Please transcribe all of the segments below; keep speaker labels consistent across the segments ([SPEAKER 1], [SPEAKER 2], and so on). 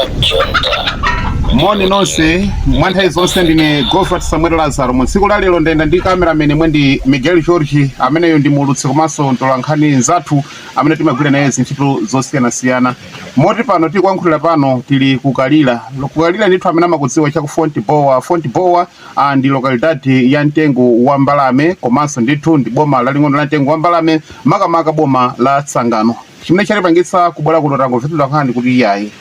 [SPEAKER 1] Junta.
[SPEAKER 2] Moni nonse mwa nthawi zonse, ndine Gofat Samuel Lazaro. Mu tsiku la lero ndayenda ndi cameraman mwe ndi Miguel George, ameneyo ndi muulutsi komanso mtolankhani nzathu amene timagwira naye zintchito zosiyanasiyana. Moti pano tikuyankhulira pano tili kukalira. Kukalira ndithu amene amakudziwa cha ku Fontboa. Fontboa ndi localidade ya Mtengo wa Mbalame, komanso ndithu ndi boma laling'ono la Mtengo wa Mbalame, makamaka boma la Tsangano. Chimene chatipangitsa kubwera kuno, tangomvetsedwa nkhani kuti iyayi,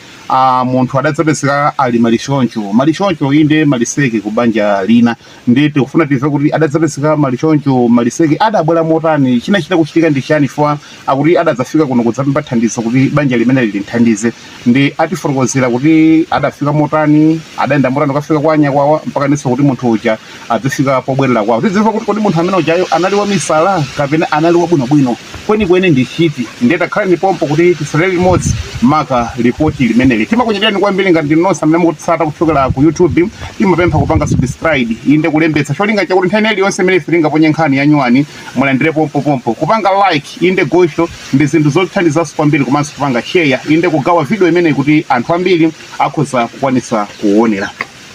[SPEAKER 2] munthu adadzapezeka ali malichoncho malichoncho, inde maliseke, ku banja lina. Ndi tikufuna timve kuti adadzapezeka malichoncho maliseke, adabwera motani, chinachita kuchitika ndi chani? Chifukwa akuti adadzafika kuno kudzapempha thandizo kuti banja limene lilinthandize. Ndi atifotokozera kuti adafika motani, adayenda motani kukafika kwa anyakwawa, mpaka ndinso kuti munthu uja adzafika pobwerera kwawo. Tidziva kuti kodi munthu amene ujayo anali wamisala kapena anali wabwinobwino kwenikweni ndi chiti? Ndiye takhala pompo kuti tisalere limodzi maka ripoti limeneli. Timakunyadirani kwambiri ngati ndinu nonse amene mukutsata kuchokera ku YouTube. Timapempha kupanga subscribe, inde kulembetsa, cholinga chakuti nthawi iliyonse imene ife tingaponye nkhani ya nyuwani mulandire pompopompo. Kupanga like, inde gosho, ndi zinthu zothandizanso kwambiri, komanso kupanga share, inde kugawa video imeneyi kuti anthu ambiri akhoza kukwanisa kuonera.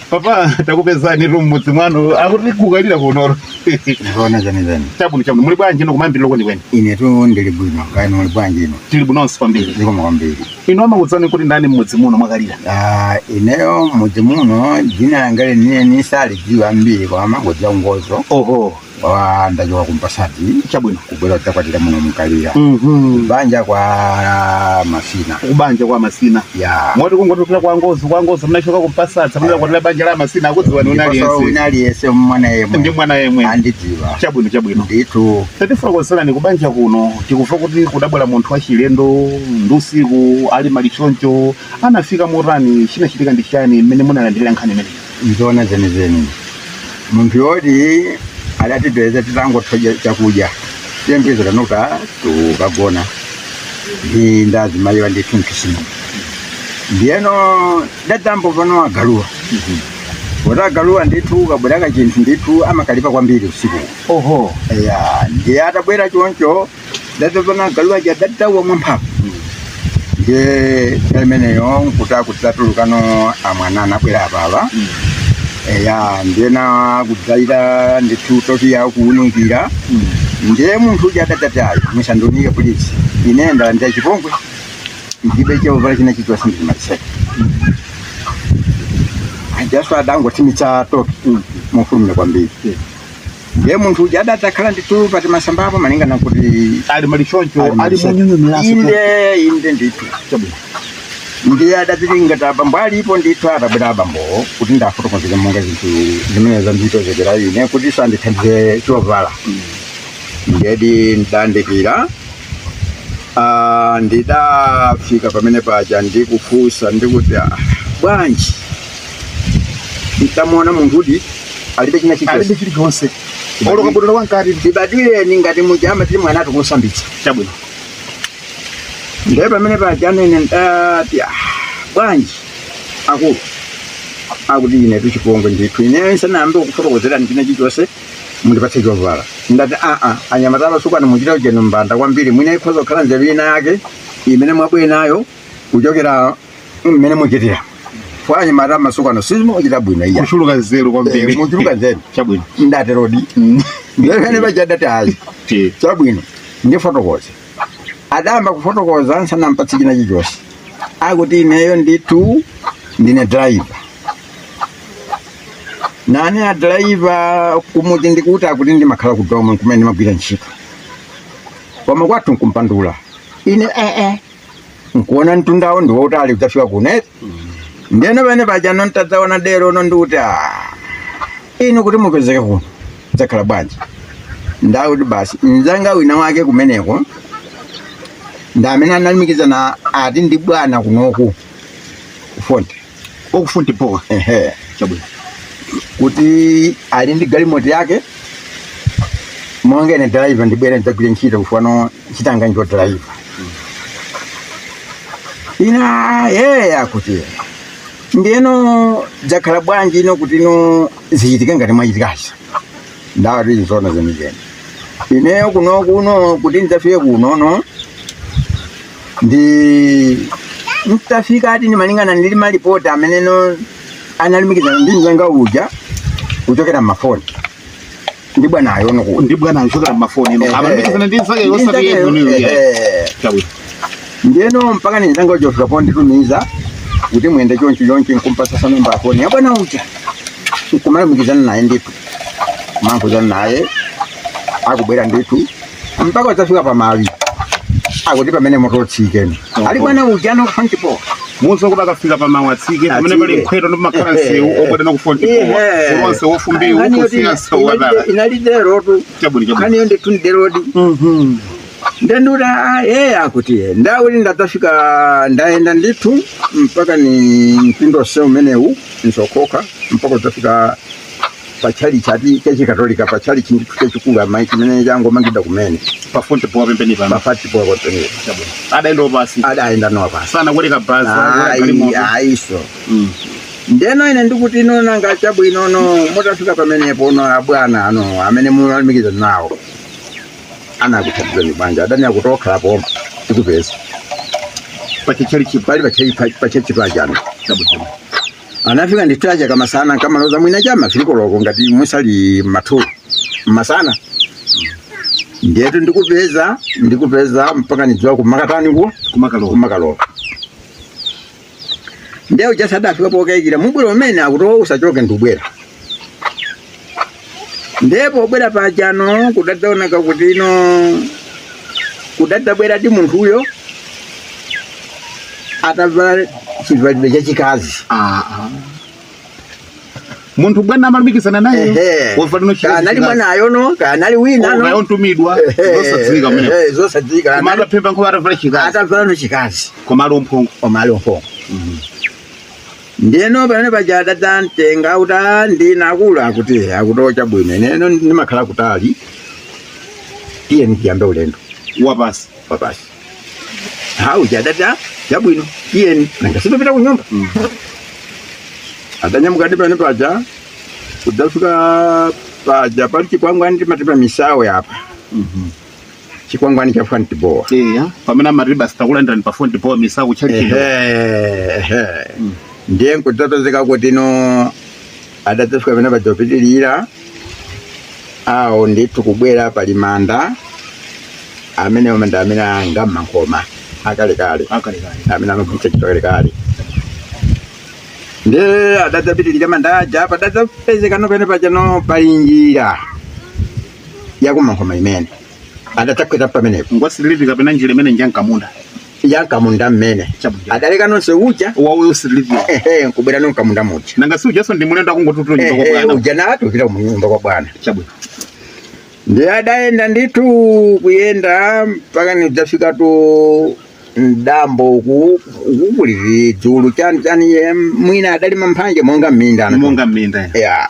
[SPEAKER 2] Papa, takupezani tu mmudzi mwanu, akuti kukalira kunoro.
[SPEAKER 3] Zoona zenizeni.
[SPEAKER 2] Chabwino, chabwino. Muli bwanji ino kumayambiriro kwenikweni?
[SPEAKER 3] Ine tu ndili bwino, kaya muli bwanji ino?
[SPEAKER 2] Tili bwinonso kwambiri.
[SPEAKER 3] Zikomo kwambiri.
[SPEAKER 2] Inu amakudziwani kuti ndani mmudzi muno mwakalira?
[SPEAKER 3] Ah, ineyo mudzi muno dzina langa lenileni salidziwa ambiri, koma amangodziwa Ngozo.
[SPEAKER 2] Oho.
[SPEAKER 3] Wa ndachoka kumpasati.
[SPEAKER 2] Chabwino.
[SPEAKER 3] Kubwera kudzakwatira muno mukalira. Banja kwa Masina.
[SPEAKER 2] Kubanja kwa Masina.
[SPEAKER 3] Ya.
[SPEAKER 2] Moti kungotokera kwa Ngozo, kwa Ngozo mnachoka kumpasatsa, mnakwatira banja la Masina, akudziwani wina
[SPEAKER 3] Ndiponso
[SPEAKER 2] aliyense.
[SPEAKER 3] wina aliyense mwana yemwe.
[SPEAKER 2] Ndi mwana yemwe.
[SPEAKER 3] Andidziwa.
[SPEAKER 2] Chabwino, chabwino.
[SPEAKER 3] Ndithu.
[SPEAKER 2] Tatifotokozerani, kubanja kuno tikumva kuti kudabwera munthu wachilendo ndi usiku ali malichoncho, anafika motani, chinachitika ndi chani, mmene munalandira nkhani imeneyi?
[SPEAKER 3] Nzoona zenizeni, munthu yoti adatipeza titangothodya chakudya, tiyembekezo tanuka tukagona ndi ndazimayiwa ndithu mkisimu. Ndiyeno dadzambo pano agaluwa poti agaluwa ndithu kabwera kachinthu ndithu amakalipa kwambiri usiku.
[SPEAKER 2] Oho.
[SPEAKER 3] Ya, ndiye atabwera choncho dadzapano agaluwa aja adadzawa mwamphamvu. Ndiye imeneyo nkuti akudzatulukano amwana anabwera apapa. Eya, ndiyena kudzaita ndithu tochi yawo kuwunikira. Ndiye munthu uja adadzati, "Ayi, musandunike please, ine ndalandira chipongwe, ndibe chovala china chilichonse, ndili maliseke." Ajaso adangothimitsa tochi mofulumira kwambiri. Ndiye munthu uja adadzakhala ndithu pati masambapo malingana kuti
[SPEAKER 2] ali malichoncho, ali munyunyumiranso.
[SPEAKER 3] Inde, inde ndithu.
[SPEAKER 2] Chabwino.
[SPEAKER 3] Ndiye adadziti ngati abambo alipo ndithu, atabwera abambowo kuti ndafotokozere monga zinthu zimene zandipezekera ine kuti sandithandize chovala. Ndiyedi ndandikira. Ah, ndidafika pamene paja ndikufunsa ndikuti, "Ah, bwanji?" Ntamuona munthu kuti alibe china
[SPEAKER 2] alibe
[SPEAKER 3] chilichonse.
[SPEAKER 2] Chilichonse, olo kabudula wankati.
[SPEAKER 3] Tibadwireni ngati muja amati mwana atikusambitsa.
[SPEAKER 2] Chabwino.
[SPEAKER 3] Ndiye pamene paja nene ndati, "Ah, bwanji akulu?" Akuti, "Ine tuchipongwe ndithu, ine nsanayambe kufotokozerani china chilichonse, mundipatse chovala." Ndati, "Aa, anyamata abasukano muchita ucheno mbanda kwambiri, mwina ikhoza kukhala nzeru ina yake imene mwabwera nayo kuchokera mmene muchitira kwa anyamata amasukano, sizimuchita bwino iya."
[SPEAKER 2] Kuchuluka nzeru kwambiri.
[SPEAKER 3] Eh, muchuluka nzeru.
[SPEAKER 2] Chabwino.
[SPEAKER 3] Ndaterodi. Ndiye pamene paja ndati, "Ayi, chabwino, ndifotokoze." Adayamba kufotokoza nsanampatse china chilichonse. Akuti, "Ineyo ndithu ndine driver nane a driver kumudzi ndikuti akuti ndimakhala ku Domwe kumene ndimagwira ntchito, koma kwathu nkumpandula ine." Ee, nkuona mtundawo ndi wautali kudzafika kuno. Ndiyeno pamene paja nontadzaona dero no ndikuti, "Ah, inu kuti mupezeke kuno dzakhala bwanji?" Ndakuti basi mzanga wina wake kumeneko ndi amene analumikizana ati ndi bwana kunoku kufonte.
[SPEAKER 2] Okufonte powa.
[SPEAKER 3] Ehe.
[SPEAKER 2] Chabwino.
[SPEAKER 3] Kuti ali ndi galimoto yake, monga ine driver ndibwere ndidzagwire ntchito kufano ntchitanga njo driver ina. Yeye akuti, "Ndiyeno dzakhala bwanji ino kuti ino zichitike ngati mwachitikazi?" Ndati, "Nzona zenizeni, ineyo kuno kuno kuti ndidzafike kunono ndi Ntafika ati ndimalingana ndili malipoti ameneno analumikizana ndi mzanga uja kuchokera mmafoni ndi bwanayo nokuti
[SPEAKER 2] Ndi bwana kuchokera mmafoni ino amalumikizana ndi nzake osati iye mwiniyo ya. Chabwino.
[SPEAKER 3] Ndiyeno mpaka ni nzanga uja ufika ponditumiza kuti mwende chonchi chonchi, nkumpasa namba ya foni ya bwana uja, nkumalumikizana naye ndithu, kumankhuzana naye akubwera ndithu mpaka udzafika pamawi, akuti pamene mototsikeno ali bwana uja no Fontipo.
[SPEAKER 2] Muzo kuti akafika pamawu atsike pamene pali nkhweto ndi pamakhala nsewu obwera na ku Fontipowa ulonse wofumbiwu kusiya nsewu wadala.
[SPEAKER 3] Inali derotu.
[SPEAKER 2] Chabwino, chabwino.
[SPEAKER 3] Nkhaniyo ndithu nderodi. Ndenduta ye akuti ndakuti ndadzafika, ndayenda ndithu mpaka ni mpindo se umenewu nsokhoka mpaka udzafika pachali chati chachikatolika, pachali chindithu chachikulu amayi chimene changomangidwa kumene.
[SPEAKER 2] Pa Fontipowa pempeni pano.
[SPEAKER 3] Pafatipowa kwapenipo.
[SPEAKER 2] Chabwino, adayenda pasi?
[SPEAKER 3] Adayenda nowa pasi.
[SPEAKER 2] Sanakwere basi?
[SPEAKER 3] Ayi, ayiso. Ndeno ine ndikuti ino nanga chabwino, no mutafika pamenepo no abwana ano amene mulalumikiza nawo anakuthandizani bwanji? Adani akuti okhala pomwe tikupeza.
[SPEAKER 2] Pachichali chipo?
[SPEAKER 3] Pali pachechi pajano.
[SPEAKER 2] Chabwino.
[SPEAKER 3] Anafika nditaja kamasana kamaloza mwina chama filikoloko ngati musali matulu masana, ndiyetu ndikupeza ndikupeza mpaka nidziwa kumakatani kuwa.
[SPEAKER 2] Kumakalowa.
[SPEAKER 3] Kumakalowa. Ndiye uja sadafika pokayikira mubwera umene akuti usachoke ndubwera. Ndipo obwera pajano kudadzaoneka kuti ino kudadzabwera di munthuyo atavala chivalidwe chachikazi.
[SPEAKER 2] Ah, ah. Munthu bwana amalumikizana naye wavalino.
[SPEAKER 3] Kanali mwanayo no kanali wina no.
[SPEAKER 2] Nayo ntumidwa, zosadziwika kumene.
[SPEAKER 3] Zosadziwika.
[SPEAKER 2] Koma ataphemba nkhope atavala chikazi.
[SPEAKER 3] Atavala no chikazi.
[SPEAKER 2] Koma ali umphongo.
[SPEAKER 3] Koma ali umphongo. Ndiyeno pamene paja adadzamtenga kuti ndina akulu akuti akutocha bwino, ineno ndimakhala kutali, tiye tiyambe ulendo.
[SPEAKER 2] Wapasi?
[SPEAKER 3] Wapasi. Hawu chadati chabwino, tiyeni, nanga sitopita ku nyumba. Adanyamuka ndi pamene paja kudzafika paja pali chikwangwani, timati pa misawe apa, chikwangwani cha Fontibowa.
[SPEAKER 2] Eya, pamene amati basi takulandirani pa Fontibowa misawu tchalichino.
[SPEAKER 3] Ehe, ndiye nkudzapezeka kuti no adadzafika pamene paja kupitirira awo ndithu kubwera pali manda amene manda amene anga mankhoma akalekale.
[SPEAKER 2] Akalekale.
[SPEAKER 3] Amene amagwiritsa ntchito kalekale. Ndiye adadzapitirira manda aja, padadzapezeka pene paja no pali njira yakumankhoma imene adatsakwera pamenepo.
[SPEAKER 2] Ngwasiliti kapena njira imene njankamunda?
[SPEAKER 3] Yankamunda mmene.
[SPEAKER 2] Chabwino.
[SPEAKER 3] Adaleka nonse uja.
[SPEAKER 2] Wawe usiliti.
[SPEAKER 3] Ehe, nkubwera nonkamunda muja.
[SPEAKER 2] Nanga si ujaso ndi mulendo, akungotutula nyumba kwa bwana.
[SPEAKER 3] Uja natupita munyumba kwa bwana.
[SPEAKER 2] Chabwino.
[SPEAKER 3] Ndiye adayenda ndithu kuyenda mpaka nidzafika tu mdambo uku uku kuli dzulu chani chani, ye mwina adalima mphanje monga mminda ano.
[SPEAKER 2] Monga mminda.
[SPEAKER 3] Ya,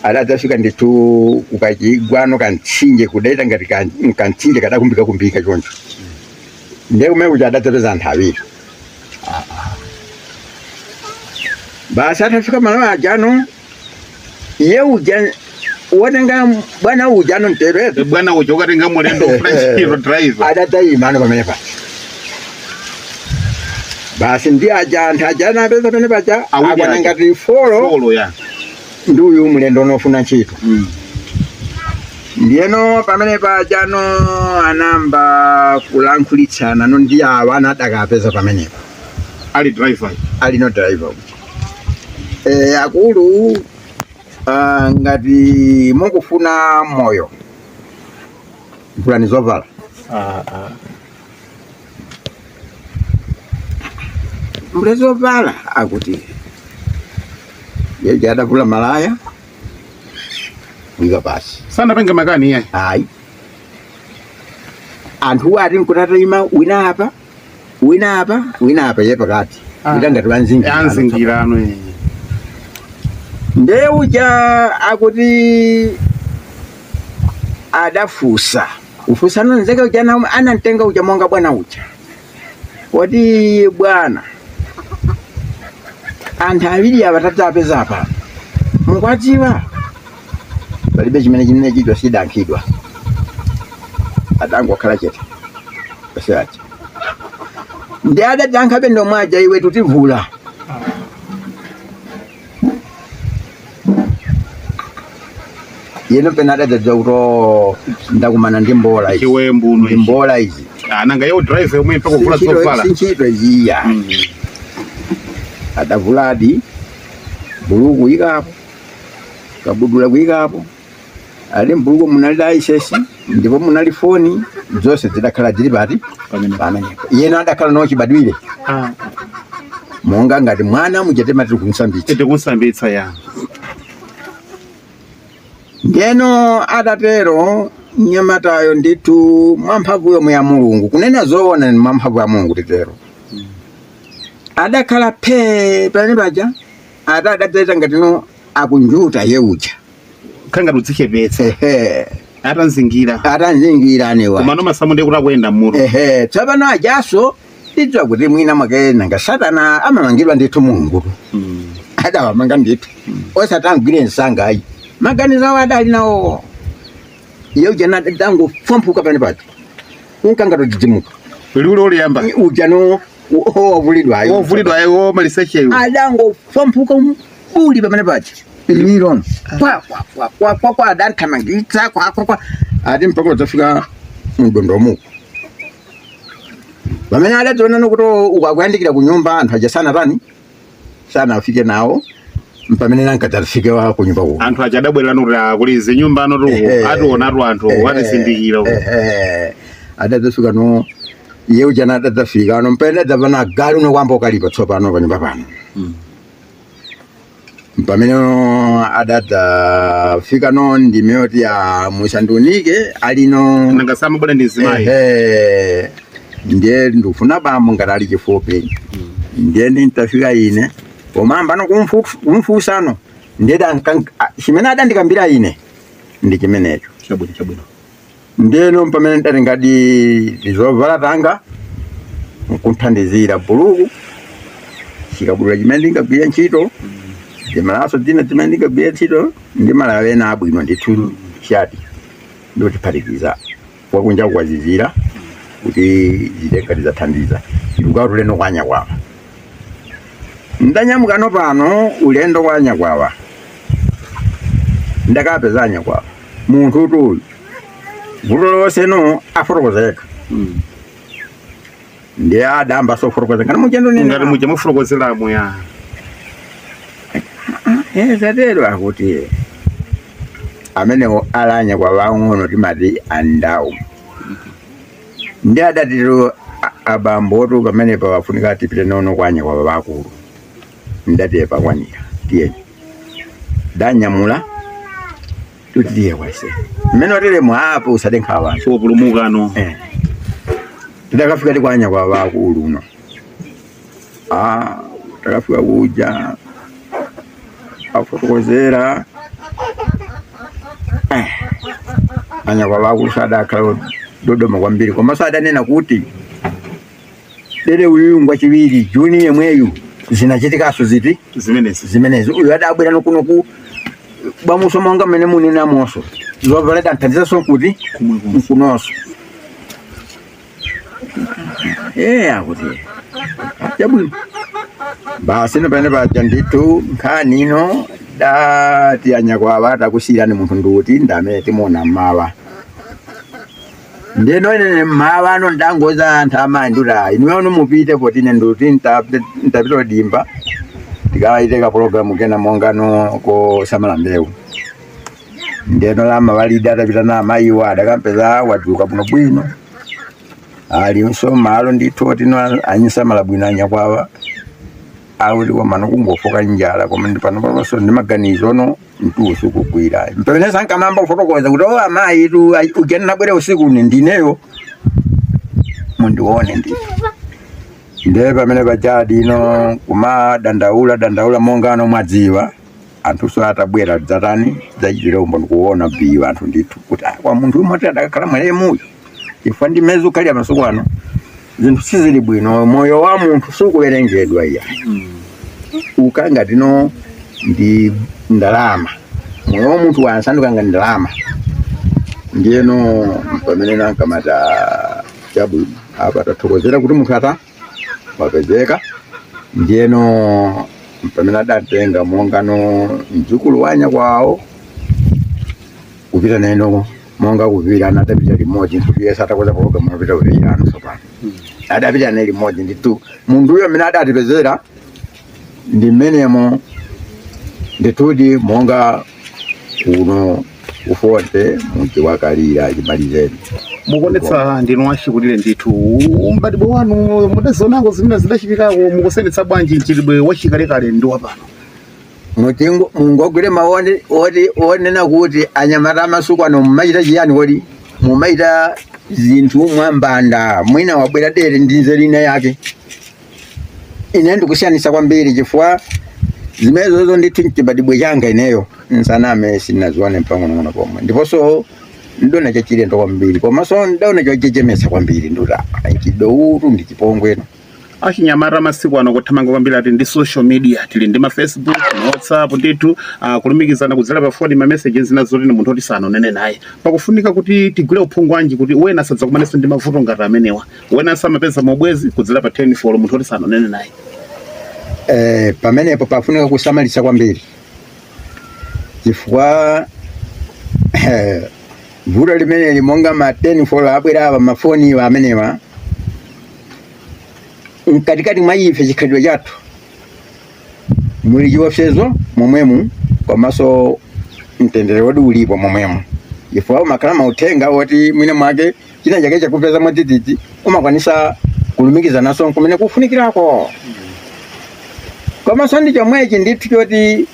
[SPEAKER 3] adadzafika ndithu kukachigwano kantsinje, kudaita ngati kantsinje kadakumbika kumbika choncho. Ndiye kumene kuja adadzapeza anthu awiri. Basi atafika malo ajano, iye uja watenga bwana uja ano mtero.
[SPEAKER 2] Bwana uja ukatenga mulendo ufuna ntchito driver.
[SPEAKER 3] Adadzayima ano pamene paja basi, ndi aja anthu aja anapeza pamene paja.
[SPEAKER 2] Awiri.
[SPEAKER 3] Akwana
[SPEAKER 2] Aja.
[SPEAKER 3] ngati four.
[SPEAKER 2] Four ya.
[SPEAKER 3] Ndi uyu mulendo unofuna ntchito. Ndiyeno pamene pajano anamba kulankhulitsana no ndi awa anadakapeza pamenepo.
[SPEAKER 2] Ali driver.
[SPEAKER 3] Ali no driver uja. Akulu, ngati mukufuna moyo vulani zovala.
[SPEAKER 2] Ah, ah.
[SPEAKER 3] Mvule zovala, akuti yeje adavula malaya kuyika pasi.
[SPEAKER 2] Sanapenge makani iyayi?
[SPEAKER 3] Ayi, anthu ati nkutatayima wina apa, wina apa, wina apa, ye pakati.
[SPEAKER 2] Ah.
[SPEAKER 3] Ita ngati wanzingira.
[SPEAKER 2] Anzingirano.
[SPEAKER 3] Ndiye uja akuti adafusa ufusa nzake uja anamtenga uja monga bwana uja, kodi bwana, anthu awiri awa tadzapeza apa mukwadziwa? Palibe chimene chimene chicho sidankhidwa, adangokhala chete paseacha. Ndi adati ankhabe ndomwaja iwe tutivula. Yeno pena adadzadziwa kuti "Oh, ndakumana ndi mbola izi."
[SPEAKER 2] Chiwembu
[SPEAKER 3] Ndi mbola izi.
[SPEAKER 2] Nanga iwo driver yomwe mpaka kuvula zovala.
[SPEAKER 3] Sinchito iziya. Adavuladi buluku kuyikapo, kabudula kuyikapo, ali mbuluku munali laisesi ndipo munali foni zonse zidakhala zili pati pamenepo. Yena adakhala nochibadwire monga ngati mwana muchatema tiri kumsambitsa.
[SPEAKER 2] Tikunsambitsa ya.
[SPEAKER 3] Ndiyeno atatero mnyamatayo ndithu mwamphamvu yomwe ya Mulungu, kunena zoona ni mwamphamvu ya Mulungu titero, adakhala phee pamene paja, ata adadzaita ngatino akunjuta ye uja.
[SPEAKER 2] Khanga tudzichepetsa.
[SPEAKER 3] Ehe.
[SPEAKER 2] Atanzingira.
[SPEAKER 3] Atanzingira anewa.
[SPEAKER 2] Koma masamu ndiye kuti akuyenda mmutu.
[SPEAKER 3] Ehe, tsopano ajaso tidziwa kuti mwina mwake nanga satana amamangidwa ndithu Mulungu. Adawamanga ndithu. Osati angwire msanga ayi. Maganizo awo adali nawo. Iye uja nadangofwamphuka pamene paja. Unkangatodzidzimuka.
[SPEAKER 2] Liulo uliyamba.
[SPEAKER 3] Uja no wovulidwayo.
[SPEAKER 2] Wovulidwa ayo malisecheyo.
[SPEAKER 3] Adangofwamphuka buli pamene paja. Lilono. Kwa kwa kwa kwa kwa kwa adanthamangitsa kwa kwa kwa. Ati mpaka udzafika mdondomuko. Pamene adadziona nokuti ukakuyandikira ku nyumba anthu aja sanatani sanafike nawo pamene nankadzafike wa ku nyumba kuko.
[SPEAKER 2] Anthu aja adabwerera nokuti kuli zinyumba ano tu ationatu anthu atizindikira.
[SPEAKER 3] Ehe. Adadzafika no iye uja nadadzafika ano mpene adadzapana agalu nokwamba ukalipa tsopano pa nyumba pano. Pamene adadzafika no ndimeyoti ya musandunike alino
[SPEAKER 2] Nanga samabwera ndi mzimayi.
[SPEAKER 3] Ehe. Ndiye ndikufuna bambo ngati ali chifupi. Ndiye ndintafika ine pomamba no kumfusano ndiye chimene adandikambira ine ndi chimenecho.
[SPEAKER 2] Chabwino chabwino.
[SPEAKER 3] Ndiyeno pamene ndati ngati zovala tanga nkunthandizira buluku chikabudula chimene ndingagwira ntchito ndimalaso dzina zimene ndingagwira ntchito ndi malayo ena abwino ndithu shati ndiotiphatikiza wakunja kukwazizira kuti zitenga tidzathandiza ndikukati ulendo kwa Nyakwawa. Ndanyamukano pano ulendo kwa Nyakwawa ndakapeza Nyakwawa munthu utuyu vuto lonse no afotokoza yekha. Ndiye adamba sofotokoza ngati muchendo nena
[SPEAKER 2] Ngati muja mufotokozeramo ya.
[SPEAKER 3] Zatero akuti amenewo alanya kwa wang'ono timati andawu. Ndi adatero abambotu pamene pawafunika tipite nono kwa Nyakwawa bakulu. Ndatiye pakwanira tiyeni. Danyamula tuti tiye kwaise. Mmene wateremo apo usade nkhawa.
[SPEAKER 2] Wopulumukano.
[SPEAKER 3] Tidakafika ti kwa Nyakwawa bakulu uno. Takafika kuja afotokozera anyakwa bakulu sadakhala dodoma kwambiri koma sadanena kuti dere uyu ngwa chiwiri Juni yemweyu zinachitikaso ziti
[SPEAKER 2] Zimenezi.
[SPEAKER 3] Zimenezi uyu adabwera nokunoku bamuso monga mmene munena moso zovala danthandizaso kuti
[SPEAKER 2] Kumwe kumwe.
[SPEAKER 3] nkunoso akuti chabwino basi no pene paja ndithu nkhani ino dati anyakwawa atakusiyirani munthu nduti ndamene timuona mmawa. Ndeno ine mmawa ano ndangoza anthu amayi nduti inuyo mupite poti ine nduti ntapita dimba tikaite ka program kena monga no kosamala mbewu. Ndeno lama walida atapita na amayiwo adakampeza wadzuka bwino bwino alinso malo ndithu otino anyisamala bwino anyakwawa akuti komano kungofoka njala koma ndi pano papaso ndi maganizo no mtusi kugwira pamene sankamamba kufotokoza kuti o amayi tu ujeni nabwera usiku ni ndineyo mundione ndithu. Ndiye pamene pachadi ino kuma dandaula dandaula monga ano mwadziwa anthu so atabwera dzatani dzachitira umboni kuona biwa anthu ndithu kuti kwa munthu umwe adakakhala mwelemuyo chifukwa ndi mezi ukhalira masiku ano zinthu sizili bwino moyo wa munthu sukuwerengedwa iya. Ukanga tino ndi ndalama moyo wa munthu wansanduka nga ndalama. Ndiyeno pamene nankamata chabwino apa tathokozera kuti munthu ata Wapezeka ndiyeno pamene adatenga mongano mdzukulu wanya kwawo kupita neno monga kupita anadapita limodzi nkuti yese atakoza pologalamu anapita kupita sopano adapita naye limodzi nditu munthuyo amene adatipezera ndi mmenemo ndithudi monga kuno kufonte mudzi wakalira chimalizeni.
[SPEAKER 2] Mukuonetsa ndinu wachikulire ndithu. Umbadibwe wanu mudazionako zimene zidachitikako? Mukusenetsa bwanji mchitidwe wachikalekale ndi wapano?
[SPEAKER 3] Mutingo mungogwire maoni oti onena kuti anyamata amasuku ano mumachita chiyani? Kodi mumachita zinthu mwambanda? Mwina wabwera dere ndi nzeru ina yake. Ine ndikusiyanisa kwambiri chifukwa zimenezozo ndithu mchibadibwe changa ineyo nsaname sinazione mpang'onong'ono pomwe, ndiponso ndona chachilendo kwambiri, komanso ndaona chochechemesa kwambiri, nduti chidoutu ndi chipongweno.
[SPEAKER 2] Achinyamata masiku ano kuthamanga kwambiri, ati ndi social media, tili ndi ma Facebook ma WhatsApp ndithu, kulumikizana kudzera pa foni, ma messages zina zoti ni munthu oti sanonene naye. Pakufunika kuti tigwire uphungu wanji kuti wena asadzakumanenso ndi mavuto ngati amenewa, wena samapeza mobwezi kudzera pa 10 follow munthu oti sanonene naye?
[SPEAKER 3] Pamenepo pafunika kusamalitsa kwambiri chifukwa vuto limeneli monga ma 10 follow abwera apa, mafoniwa amenewa, mkatikati mwa ife chikhalidwe chathu muli chiopsezo momwemu, komanso mtendere wodi ulipo momwemu, chifukwa umakhala mauthenga woti mwina mwake china chake chakupeza mwadzidzidzi, umakwanisa kulumikiza naso kumene kufunikirako. Komanso ndi chomwechi ndithu choti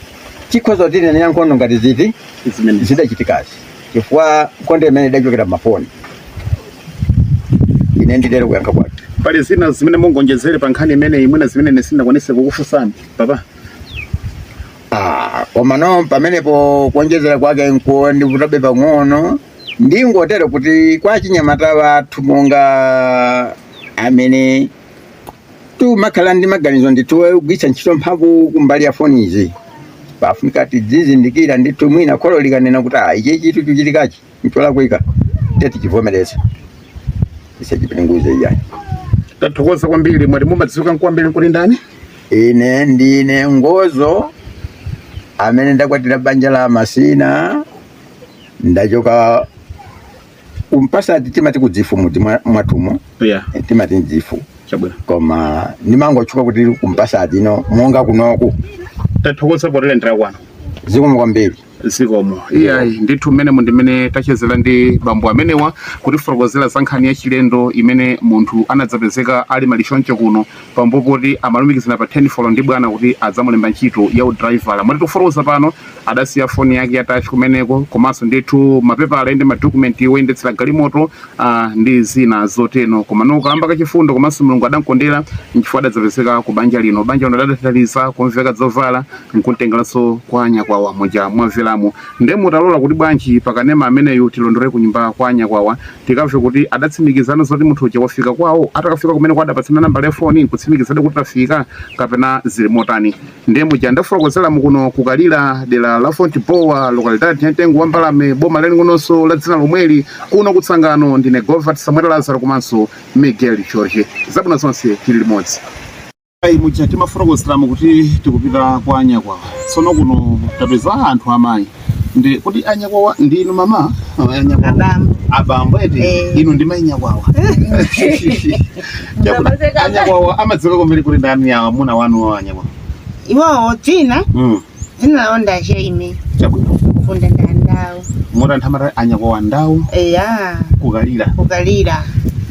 [SPEAKER 3] chikhoza kutinenera nkhondo ngati ziti
[SPEAKER 2] zimene
[SPEAKER 3] zidachitikazi, chifukwa nkhondo imene idachokera mafoni. Ine nditero kuyankha kwake.
[SPEAKER 2] Pali zina zimene mungonjezere pa nkhani imeneyi, mwina zimene ine sindinakwanise kukufunsani, papa?
[SPEAKER 3] Ah, koma no pamenepo kuonjezera kwake nko ndivutabe pang'ono. Ndingotero kuti kwa chinyamata wathu monga amene tumakhala ndi maganizo ndithu kugwiritsa ntchito mphamvu kumbali ya foni izi, pafunika tidzizindikira ndithu. Mwina kholo likanena kuti ah, ichi chitu chichitikachi ncholakwika, tichivomereze, tisachipiringuze iyayi.
[SPEAKER 2] Tathokoza kwambiri. Mwati mumadziwika kwambiri kuti ndani?
[SPEAKER 3] Ine ndine Ngozo amene ndakwatira banja la Masina, ndachoka kumpasati, timati kudzifu mudzi mwathumo. Timati mdzifu.
[SPEAKER 2] Chabwino.
[SPEAKER 3] Koma ndimangotchuka kuti kumpasati ino monga kunoku.
[SPEAKER 2] Tathokoza potilandira kwanu.
[SPEAKER 3] Zikomo kwambiri.
[SPEAKER 2] Zikomo. Iyayi ndithu, mmene mundimene tachezera ndi bambo amenewa kutifotokozera za nkhani ya chilendo imene munthu anadzapezeka ali malichoncho kuno pambuyo poti amalumikizana pa 10 follow ndi bwana kuti adzamulemba ntchito ya udraivala. Mwati tikufotokoza pano adasiya foni yake ya touch kumeneko, komanso ndithu mapepala ndi madokumenti oyendetsera galimoto ndi zina zoteno. Koma no kamba kachifundo komanso Mulungu adamkondera, nchifukwa adadzapezeka ku banja lino. Banja lino adataliza kumveka zovala nkuntengeranso kwa anyakwawa muja mwamveramo. Nde mutalola kuti bwanji pakanema ameneyu tilondole ku nyumba kwa anyakwawa, tikamve kuti adatsimikizana zoti munthu uja wafika kwawo, atakafika kumene kwadapatsana nambala ya foni nkutsimikizana kuti tafika kapena zili motani. Ndiye muja ndafotokozera mukuno kukalira dera la Font Boa, localidade ya Mtengo wa Mbalame, boma laling'ononso la dzina lomweli, kuno kutsangano. Ndine Govert Samuel Lazaro komanso Miguel Jorge. Zabwino zonse, tili limodzi. Ayi, muja timafotokozeramo kuti tikupita kwa anyakwawa. Tsono kuno tapeza anthu amayi, ndi kuti anyakwawa ndinu mama? Anyakwawa.
[SPEAKER 1] Abambo.
[SPEAKER 2] Abambo eti?
[SPEAKER 1] Eh.
[SPEAKER 2] Inu ndi mayi nyakwawa. Chabwino. Anyakwawa amadziwika kwambiri kuti ndani awa, muna wanu wa anyakwawa?
[SPEAKER 1] Iwowo dzina dzina lawo ndacheime.
[SPEAKER 2] Chabwino.
[SPEAKER 1] Funda ndandawo.
[SPEAKER 2] Moti anthu amati anyakwawa ndawo?
[SPEAKER 1] Eya.
[SPEAKER 2] Kukalira?
[SPEAKER 1] Kukalira.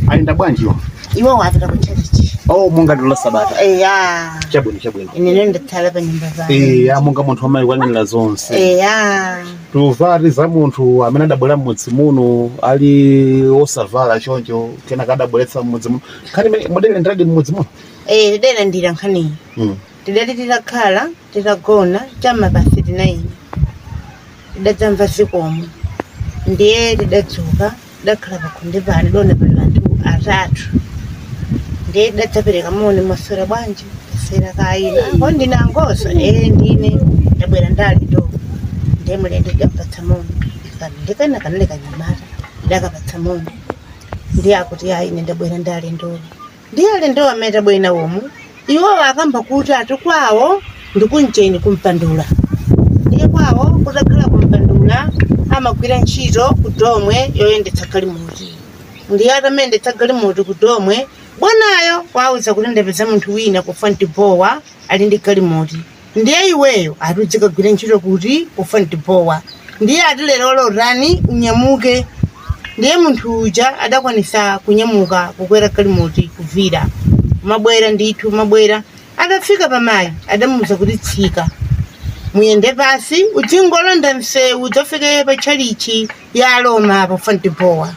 [SPEAKER 2] Ayenda bwanjiwo?
[SPEAKER 1] Iwowo apita ku church.
[SPEAKER 2] Oh, monga lero la sabata.
[SPEAKER 1] Eya.
[SPEAKER 2] Chabwino, chabwino.
[SPEAKER 1] Ine ndatsala pa nyumba pano.
[SPEAKER 2] Eya, monga munthu amayi kwanira zonse.
[SPEAKER 1] Eya.
[SPEAKER 2] Tuvati za munthu amene adabwera mmudzi muno ali osavala choncho, kenaka adabweretsa mmudzi muno nkhani imene mudayilandiradi mmudzi muno?
[SPEAKER 1] Eh, tidayilandira nkhaniyi. Tidati titakhala titagona chamma pa 39, tidadzamva zikomo. Ndiye tidadzuka, tidakhala pakhonde pano, tidaona pali anthu atatu. Ndiye tidadzapereka moni, "Mwaswera bwanji?" "Taswera kayina." "Ko ndine angozo?" "Eh, ndine, ndabwera ndali do." Ndiye mulendo tidampatsa moni, ndikana kanali kanyamata, tidakapatsa moni. Ndiye akuti, "Ayi, ine ndabwera ndali ndo." Ndiye alendo amene tabwera nawomu iwowo akamba kuti ati kwawo ndikunjeni kumpandula. Ndiye kwawo kutakhala kumpandula amagwira ntchito ku Domwe yoyendetsa galimoto. Ndiye atamayendetsa galimoto ku Domwe, bwanayo wauza kuti ndapeza munthu wina ku Fonteboa ali ndi galimoto. Ndiye iweyo ati uzikagwira ntchito kuti ku Fonteboa. Ndiye ati lero lotani unyamuke. Ndiye munthu uja adakwanisa kunyamuka kukwera galimoto kuvira mabwera ndithu mabwera. Atafika pamayi adamuwuza kuti tsika muyende pasi udzingolonda msewu udzafike pa tchalichi ya Aloma pa Fonteboa.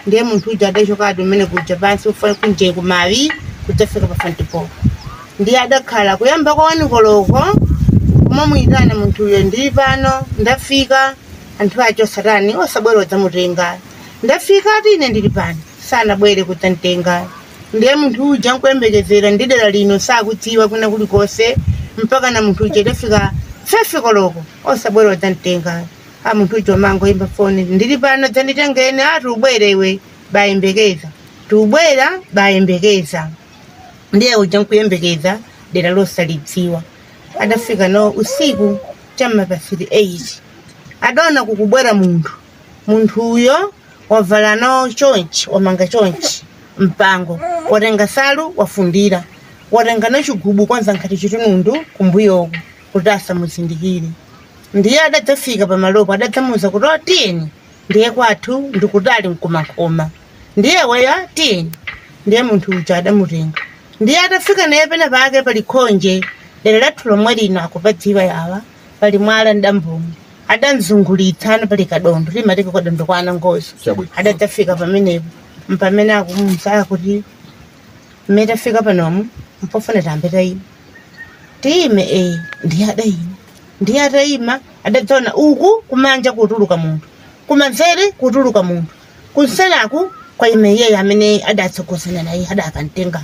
[SPEAKER 1] Ndiye munthu uja adachokadi umene kuja pansi ufa kunje kumawi kudzafika pa Fonteboa. Ndiye adakhala kuyamba kwa wanikoloko kumamuyitana munthuyo, ndili pano ndafika. Anthu acho osatani osabwera kudzamutenga. Ndafika ati ine ndili pano, sanabwere kudzamtenga. Ndiye munthu uja nkuyembekezera ndi dera lino sakudziwa kuna kulikonse, mpaka na munthu uja adafika fefikoloko osabwera kudzamtenga. A munthu uja umangoyimba foni, ndili pano dzanditengeni. Ati ubwere iwe bayembekeza, tiubwera bayembekeza. Ndiye uja nkuyembekeza dera losalidziwa. Adafika no usiku chamma pa 8 adaona kukubwera munthu. Munthuyo wavala no chonchi, wamanga chonchi mpango, watenga salu wafundira, watenga no chigubu kwanza nkhati chitunundu kumbuyoku kuti asamuzindikire. Ndiye adadzafika pamalopo adadzamuwuza kuti "Oh, tiyeni, ndiye kwathu ndikutali mkumankhoma, ndiye weya tiyeni." Ndiye munthu uja adamutenga. Ndiye atafika naye pena pake pali khonje dera lathu lomwe lino akupadziwa yawa pali mwala ndambomo, adamzungulitsa ano pali kadondo limateka kadondo kwa anangozo.
[SPEAKER 2] Chabwino.
[SPEAKER 1] Adadzafika pamenepo mpamene akumuwuza kuti mmene tafika panomu mpofuna tambe tayima tiyime. Eh, ndiye adayima. Ndiye atayima adadzaona uku kumanja kutuluka munthu, kumanzere kutuluka munthu, kunselaku kwayima iyeyo amene adatsogozana naye adakamtenga.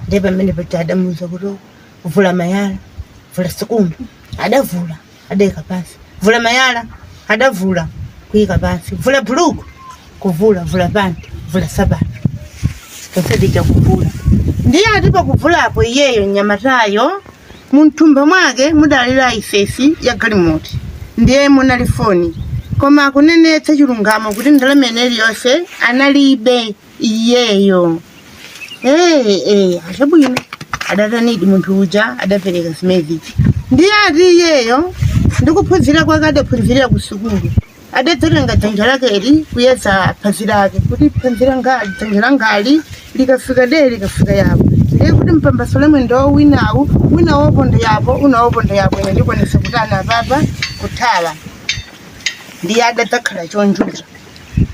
[SPEAKER 1] Ndiye pamene paja adamuwuza kuti vula mayala, vula sikumba. Adavula adayika pansi. Vula mayala, adavula kuyika pansi. Vula buluku, kuvula. Vula panti, vula sapato, tonse tija kuvula. Ndiye ati pakuvulapo iyeyo mnyamatayo munthumba mwake mudali laisesi ya galimoto, ndiye munali foni, koma akunenetsa chilungamo kuti ndalama iliyonse analibe iyeyo. Eh, achabwino, adatanidi munthu uja adapereka zimezi. Ndiye ati iyeyo ndikuphunzira kwake adaphunzirira ku sukulu, adadzatenga dzanja lakeli kuyeza phazi lake kuti phazi langali dzanja langali likafika dere likafika yapo, ndiye kuti mpambaso lemwe ndo winawu wina woponda yapo una woponda yapo, ine ndikwanisa kutana apapa kuthawa. Ndiye adadzakhala chonjuta.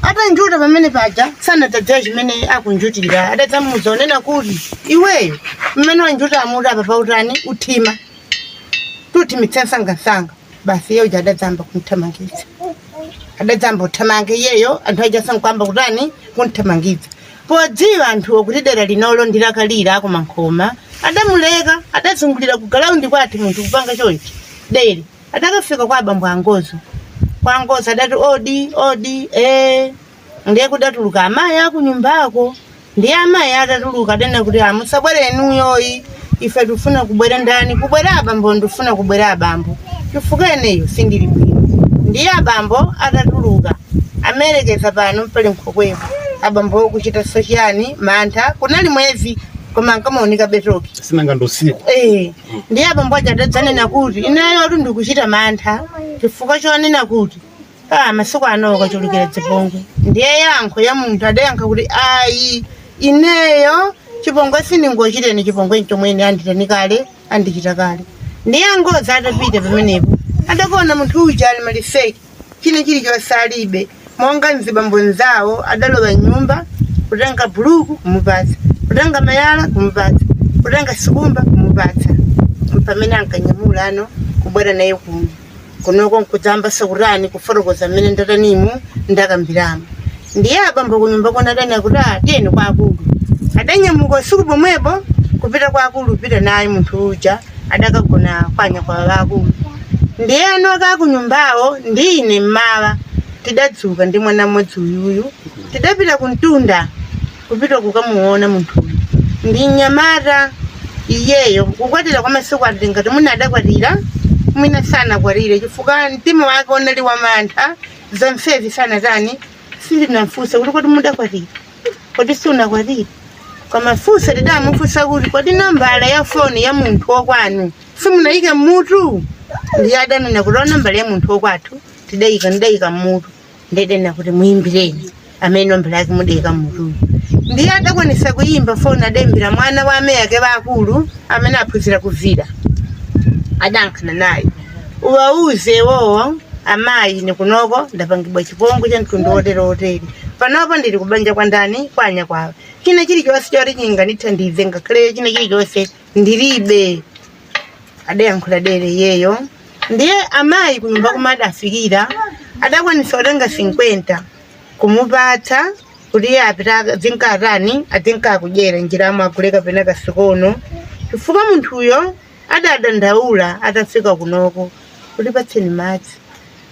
[SPEAKER 1] Atanjuta pamene paja sanadzadziwa chimene akunjutira. Adadzamuwuza onena kuti iweyo mmene wanjuta amuti apa pautani uthima tuthimitsa msangamsanga basi. Iye uja adadzamba kumthamangitsa, adadzamba kuthamanga iyeyo, anthu aja sankwamba kutani kumthamangitsa. Podziwa anthuwo kuti dera linolo ndilakalira akumankhoma, adamuleka adazungulira ku galaundi kwathu munthu kupanga chonchi dere. Adakafika kwa abambo angozo, kwa angozo adati odi odi. Eh, ndiye kudatuluka amayi akunyumbako. Ndiye amayi atatuluka adanena kuti amusabwere inuyoyi, ife tifuna kubwera ndani, kubwera abambo, ndifuna kubwera abambo chifukwa ineyo sindili bwino. Ndiye abambo atatuluka amerekeza pano pali nkhokwepo, abambo kuchita sochiyani mantha. Kunali mwezi koma ankamaoneka betoki.
[SPEAKER 2] Sinanga ndosiku.
[SPEAKER 1] Eh, ndiye abambo aja adadzanena kuti ineyo tu ndikuchita mantha chifukwa chonena kuti ah, masiku ano ukachulukira chipongwe. Ndiye yankho ya munthu adayankha kuti ayi, ineyo chipongwe sindingochiteni chipongwe chomwene anditani kale andichita kale. Ndiye angozi atapita pamenepo adakuona munthu uja ali maliseki chine chilichonse alibe, monga mzibambo nzawo adalowa nyumba kutenga buluku kumupatsa, kutenga mayala kumupatsa, kutenga sikumba kumupatsa, pamene ankanyamula ano kubwera naye kuno kunoko nkudzamba sakutani kufotokoza mmene ndatanimu ndakambiramo. Ndiye abambo kunyumba kuno adanena kuti "Ah, tiyeni kwa akulu." Adanyamuka usiku pomwepo kupita kwa akulu, kupita naye munthu uja adakagona kwanya kwa akulu. Ndiye ano akakunyumbawo ndi ine mmawa tidadzuka ndi mwana mmodzi uyuyu, tidapita kuntunda kupita kukamuona munthuyu. Ndi mnyamata iyeyo, kukwatira kwa masiku ati ngati mwina adakwatira, mwina sanakwatire, chifukwa mtima wake unali wamantha. Zonsezi sanatani, sindinamfunse kuti kodi mudakwatira, kodi siunakwatire. Koma funso tidamufunsa kuti kodi nambala ya foni ya munthu wokwanu simunayike mmutu? Ndiye adanena kuti nambala ya munthu wokwathu tidayika, ndidayika mmutu. Ndidanena kuti muyimbireni amene nambala yake mudayika mmutuyo. Ndiye adakwanisa kuyimba foni, adayimbira mwana wa amayi ake vakulu amene aphunzira kuvira. Adankhana naye, uwauze wowo amayi ni kunoko ndapangidwa chipongwe cha mtundu wotere wotere, panopo ndili kubanja kwa ndani, kwa anyakwawa, china chilichonse choti chinganithandize ngakhale china chilichonse ndilibe. Adayankhula dere iyeyo. Ndiye amayi kunyumba kumwe adafikira adakwanisa kutenga 50 kumupatsa kuti iye apita adzinkatani, adzinkakudyera njiramo, agule kapena kasikono, chifukwa munthuyo adadandaula atafika kunoko kuti patseni madzi.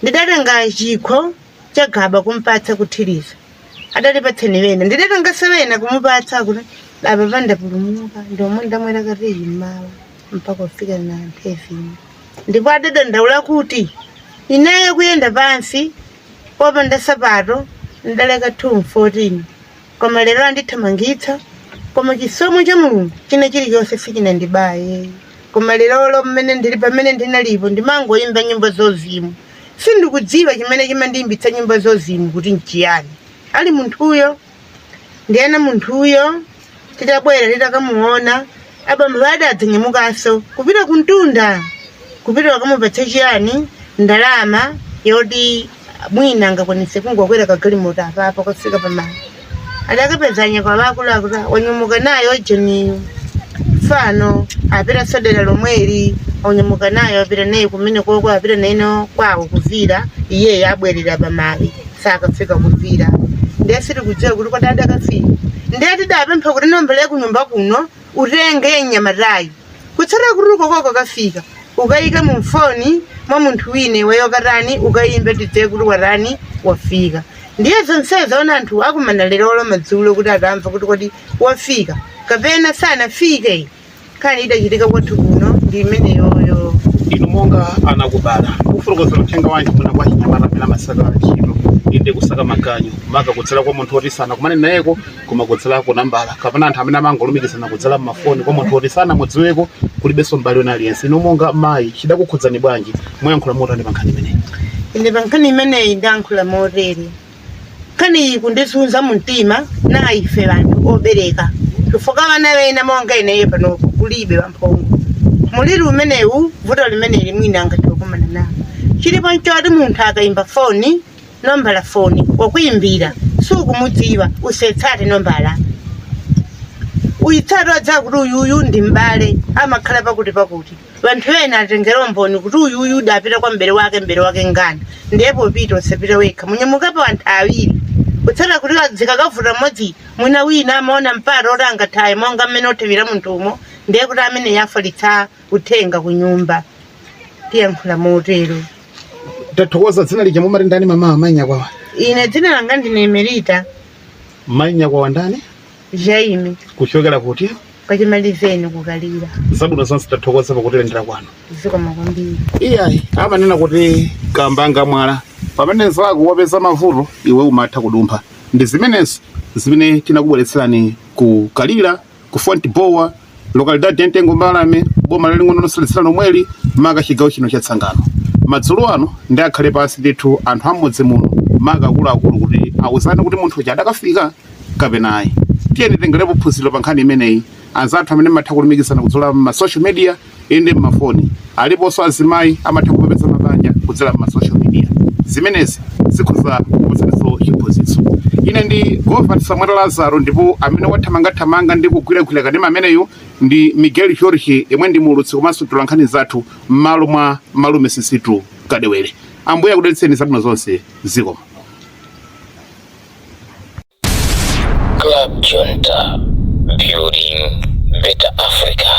[SPEAKER 1] Ndidatenga chikho cha gaba kumpatsa kuthiriza. Adati patseni wena, ndidatenganso wena kumupatsa kuti apa pandapulumuka ndiomwe ndamwera katiyi mmawa mpaka kufika na nthezino. Ndipo adadandaula kuti ineyo kuyenda pansi popanda sapato ndaleka 214, koma lero andithamangitsa, koma chisomo cha Mulungu china chilichonse sichinandibaye. Koma lerolo mmene ndili pamene ndinalipo ndimangoyimba nyimbo zozimu, sindikudziwa chimene chimandiyimbitsa nyimbo zozimu kuti nchiyani. Ali munthuyo ndiyena munthuyo titabwera titakamuona abambo adadzinyamukanso kupita kuntunda, kupita wakamupatsa chiyani, ndalama yoti mwina angakwanise kungokwera kagalimoto apapo kafika pamalo. Adakapezanya kwa vakuluakulu wanyamuka nayo jeniyo fano apita sodera lomweli, wanyamuka nayo apita naye kumene koko, apita naye kwawo kuvira, iyeyo abwerera pamali sakafika kuvira. Ndiye sitikudziwa kuti kodi adakafika. Ndiye tidapempha kuti nombele kunyumba kuno utenge nyamatayi kutsata kuti ukokoko kafika ukayike mu mfoni mwa munthu wine iweyo katani, ukayimbe tidze kuti watani, wafika. Ndiye zonsezo ona anthu akumana lerolo madzulo kuti atamva kuti kodi wafika kapena sanafike. Nkhani idachitika kwathu kuno ndi imeneyoyo.
[SPEAKER 2] Inu monga anakubala, kufotokozera uthenga wanji mwina kwa chinyamata amene amasaka ntchito, inde kusaka maganyu, maka kudzera kwa munthu woti sanakumane nayeko, koma kudzera ku nambala, kapena anthu amene amangolumikizana kudzera mmafoni kwa munthu woti sanamudziweko, kulibenso m'bale wina aliyense? Inu monga mayi, chidakukhudzani bwanji? Muyankhula motani pa nkhani imeneyi?
[SPEAKER 1] Ine pa nkhani imeneyi ndayankhula motere. Nkhani iyi kundizunza mumtima na ife vanthu obereka, chifukwa vana vena monga ineyo panopo kulibe vamphongo muliri umenewu, vuto limeneli mwina angathe kukumana nawo. Chilipo nchoti munthu akayimba foni, nombala foni wakuyimbira sukumudziwa, usetsate nombala, uyitsate odza kuti uyuyu ndi m'bale amakhala pakuti pakuti. Vanthu ena atengera umboni kuti uyuyu udapita kwa mbere wake, mbere wake ngani. Ndiye popita usapita wekha, munyamukapo anthu awiri, kutsata kuti zikakavuta mmodzi, mwina wina amaona mpata oti angathaye monga mmene othawira munthu umo, ndiye kuti amene yafalitsa uthenga ku nyumba. Tiyankhula motero.
[SPEAKER 2] Tathokoza. Dzina lija mumati ndani, mama, mayi Nyakwawa?
[SPEAKER 1] Ine dzina langa ndine Emerita.
[SPEAKER 2] Mayi Nyakwawa ndani?
[SPEAKER 1] Jaime.
[SPEAKER 2] Kuchokera kuti?
[SPEAKER 1] Pachimalizeni kukalira.
[SPEAKER 2] Zabwino zonse, tathokoza pakutilendera kwanu.
[SPEAKER 1] Zikoma kwambiri.
[SPEAKER 2] Iyayi, amanena kuti kambanga mwala pamene zako wapeza mavuto iwe umatha kudumpha. Ndi zimenezo zimene tinakubweretserani ku Kalira, ku Font Bowa, localidad ya Mtengo Mbalame, boma laling'ono losaletsera lomweli, maka chigawo chino cha Tsangano. Madzulo ano ndi akhale pansi ndithu anthu amudzi muno, maka akuluakulu, kuti awuzane kuti munthu uja adakafika kapena ayi. Tiyeni tengerepo phunziro pa nkhani imeneyi, anzathu amene matha kulumikizana kudzera ma social media, inde mmafoni. Aliponso azimayi amatha kupepetsa mabanja kudzera ma social media. Zimenezi zikhoza kupatsanso chiphunzitso. Ine ndi Govert Samuel Lazaro, ndipo amene wathamangathamanga ndi kugwiragwira kanema ameneyu ndi Miguel Jorge, yemwe ndi muulutsi komanso mtolankhani zathu m'malo mwa Malume Sisitu Kadewere. Ambuye akudalitseni, zabwino zonse, zikomo.
[SPEAKER 4] Club Junta, building better Africa.